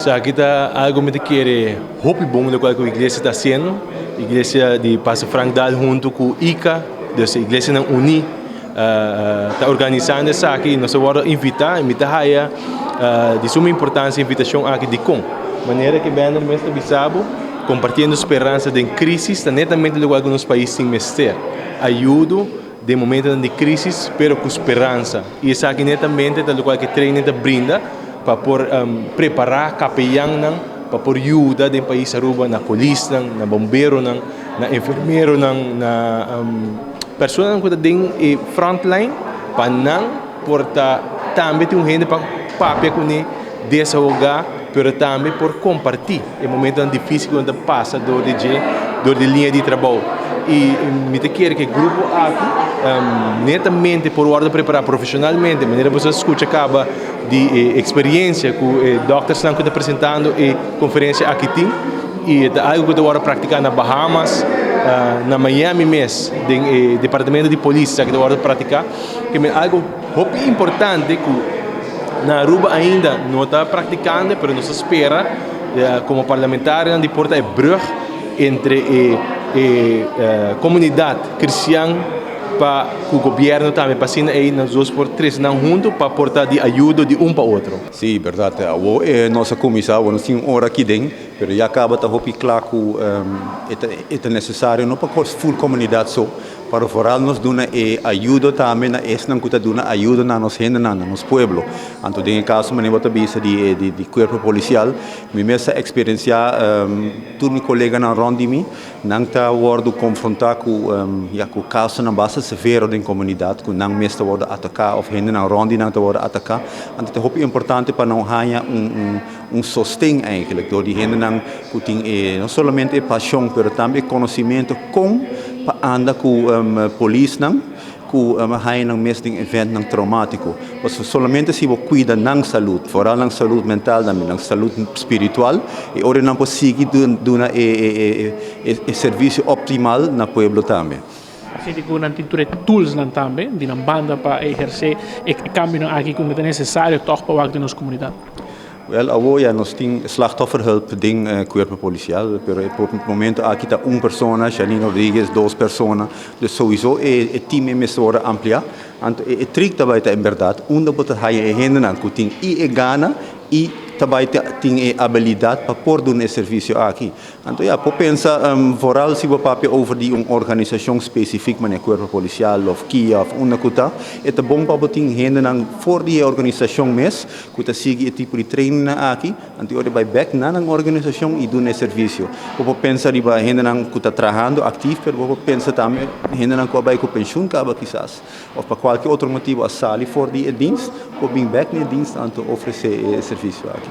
Esaki ta algo mi ta kere hopi bon locual cu iglesia ta haciendo. Iglesia di Pastor Frank Daal hunto cu ICA, dus e iglesianan uni, ta organisando esaki y nos a wordo invita y mi ta haya di suma importancia e invitacion aki. Dicon? Manera cu Bender mes ta bisa bo, compartiendo speransa den crisis ta netamente locual cu nos pais tin mester, ayudo den momentonan di crisis pero cu speransa. Y esaki netamente ta locual cu e training ta brinda pa por prepara capeyannan pa por yuda den pais Aruba na polisnan, na bomberonan, na enfermeronan, na personanan cu ta den e frontline pa nan por ta tambe tin un hende pa papia cune, desahoga pero tambe por comparti e momentonan dificil cu nan ta pasa door di dje, door di liña di trabou. Y mi ta kere cu e grupo aki netamente por wordo prepara profesionalmente, manera boso a scucha caba di e experiencia cu e doktersnan cu ta presentando e conferencia aki tin y e ta algo cu ta wordo practica na Bahamas, na Miami mes, den e departamento di polis esaki ta wordo practica. Ke algo hopi importante cu na Aruba ainda no ta practicando, pero nos ta spera como parlamentarionan di por ta e brug entre e e comunidad cristian pa cu gobierno tambe, pa asina ey nos dos por trece nan hunto pa por ta di ayudo di un pa otro. Sí, berdad. Awo nos a cuminsa, awo nos tin un ora aki den, pero ya caba ta hopi cla cu e ta necesario no pa full comunidad so, Pero vooral nos duna e ayudo tambe na esnan ku ta duna ayudo na nos hendenan, na nos pueblo. Anto den e kaso manera bo ta bisa di e di kuerpo polisial, mi mes a eksperensiá tur mi koleganan rònt di mi, nan ta wòrdu konfrontá ku ya ku kasonan basta severo den komunidat ku nan mes ta wòrdu ataká òf hendenan rònt di nan ta wòrdu ataká. Anto ta hopi importante pa nan haña un un sosten eigenlijk dor di hendenan ku tin e no solamente e pashon pero tambe e konosimentu kon pa anda ku polisnan ku haña nan mes den eventnan traumatiko. Pasobra solamente si bo kuida nan salud, foral nan salud mental tambe, nan salud spiritual, e ora nan por sigui duna e e servisio optimal na pueblo tambe. Sinti ku nan tin tur e toolsnan tambe di nan banda pa ehersé e kambionan aki ku ta nesesario tòg pa wak den nos komunidat. Wel, awo ya nos tin slachtofferhulp den cuerpo policial, pero e momento aki ta un persona, Janine Rodriguez, dos persona, dus sowieso e team e mester worde amplia. Anto e trick ta bay ta en berdad unda bo ta haya e hendenan cu tin y e gana y ta bay tin e abilidad pa por duna e servicio aki. Anto ya, por pensa vooral si bo papia over di un organisashon spesifik manera Kuerpo Polisial òf kia òf unda ku ta, e ta bon pa bo tin hendenan for di e organisashon mes ku ta sigui e tipo di trainingnan aki, anto e ora e bai bèk na nan organisashon i duna e servisio. Bo por pensa riba hendenan ku ta trahando aktif, pero bo por pensa tambe hendenan ku a bai ku penshun kaba kisas òf pa kualke otro motibu a sali for di e dins, por bin bèk na e dins anto ofresé e servisio aki.